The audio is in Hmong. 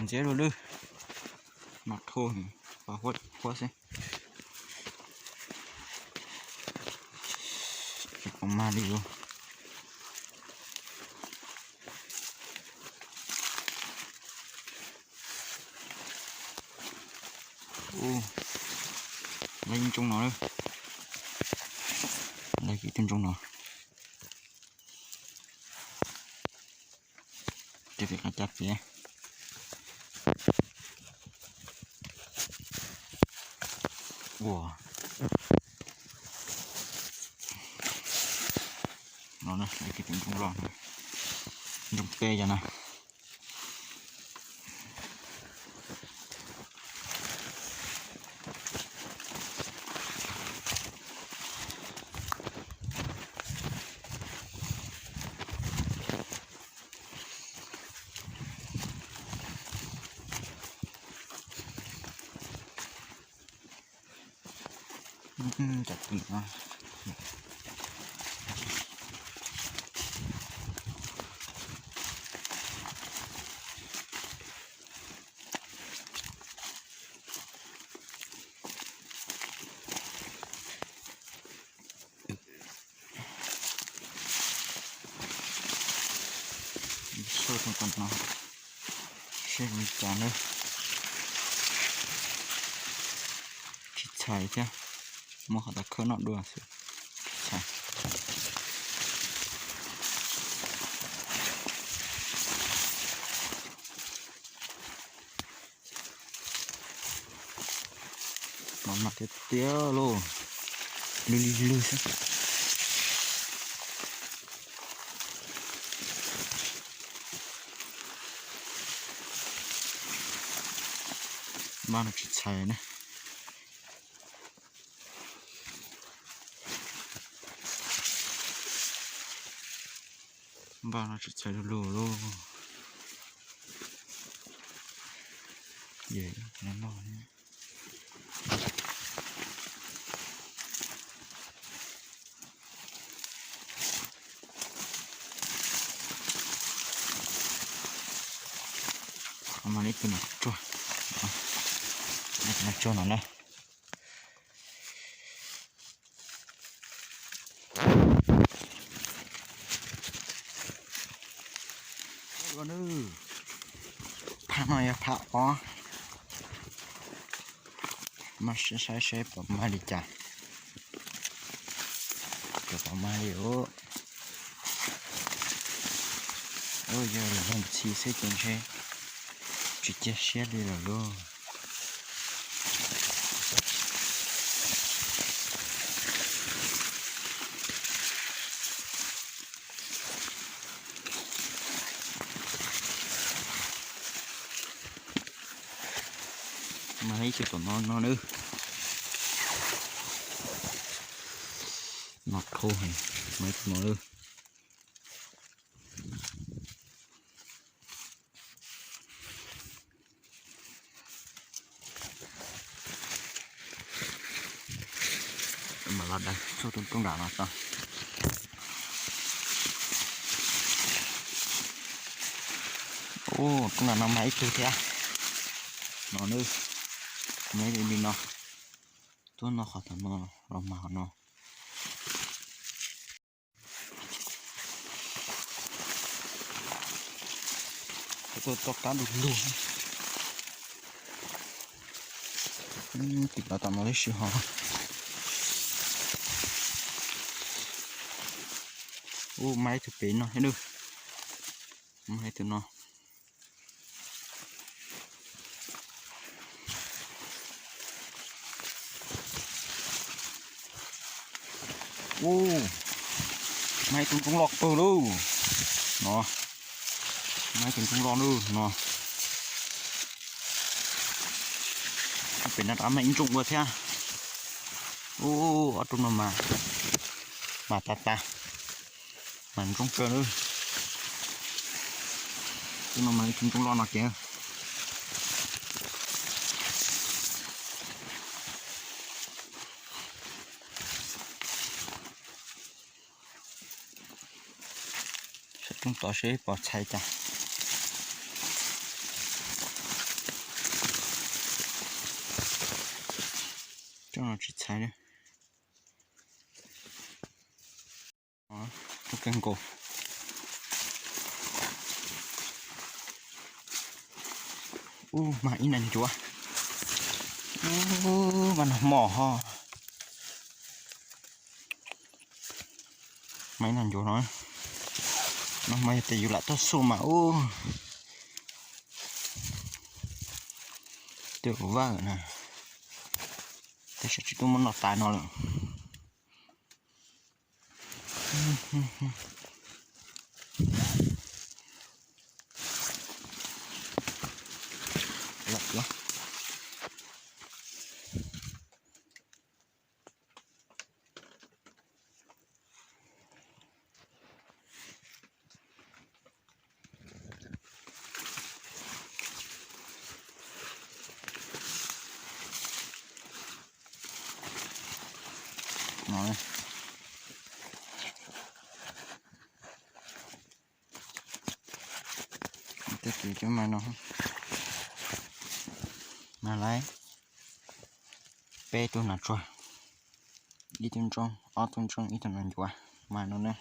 Ntxiab lug lwb, no thuj, pov huab xwb. Tsis pom mag li lawm. Lawv ib ntsoog no, lawv ib tug ntsoog no. Ces pem qab cab pem. Ua, no na, ib tug ntsoog loj, ntsoog peb cov na. Cov pwm no. Soj rau tom no seb zoo li cas na. Tsis txhais thiab, muab qhov tau khawb noj dua xwb, tsis txhais. Mos mas tiag tiag lauj, lwj li lwj xwb. Npaj no tsis txhais na. Npaj no tsis txhais lug lug lauj. Yes, no no. Mas ib tug no tsuag, ib tug no tsuag no na. Phab no yog phab ob, mas saib saib puas mag li cas. Puas mag li os. Yog lawv ntxhi xwb ces ntshe tsis cia siab li lawm lauj. Mas ib tug tom no no na. No khau heev, mas ib tug no na. Mas los daws txog rooj nram no tso. Ua, rooj nram no mas ib tug thiab. No na, nyob li no, tuaj noj qhov tom no los mas qhov no. Tuaj toj qab du lug. Tim no tom no tib si ho. Ua, mas ib tug pem no thiab na. Mas ib tug no. Ua, mas ib tug ntsoog loj kawg lauj. No, mas ib tug ntsoog loj lauj no. Pem no rov mas ib ntsoog ua thiab. Ua, ob tug no mas, mas tas tas. Mas ntsoog kawg lauj. Tug no mas ib tug ntsoog loj no ces. Saib rooj tod seb pom txhais cas. Tsis txhais li. Rau kawg nkaus. Ub, mag ib nag ncuav. Ub, mag nag hmo ho. Mag ib nag ncuav no. No mas yog tias yus lam tuaj xuj mas ub, twb vaj na. Tab sis tsis tuaj muab noj tas no lawm. Tej kev cov mas no, mas lawv peb tug nas tsuag, ib tug ntsooj, ob tug ntsooj, ib tug nas ncuav, mas no na.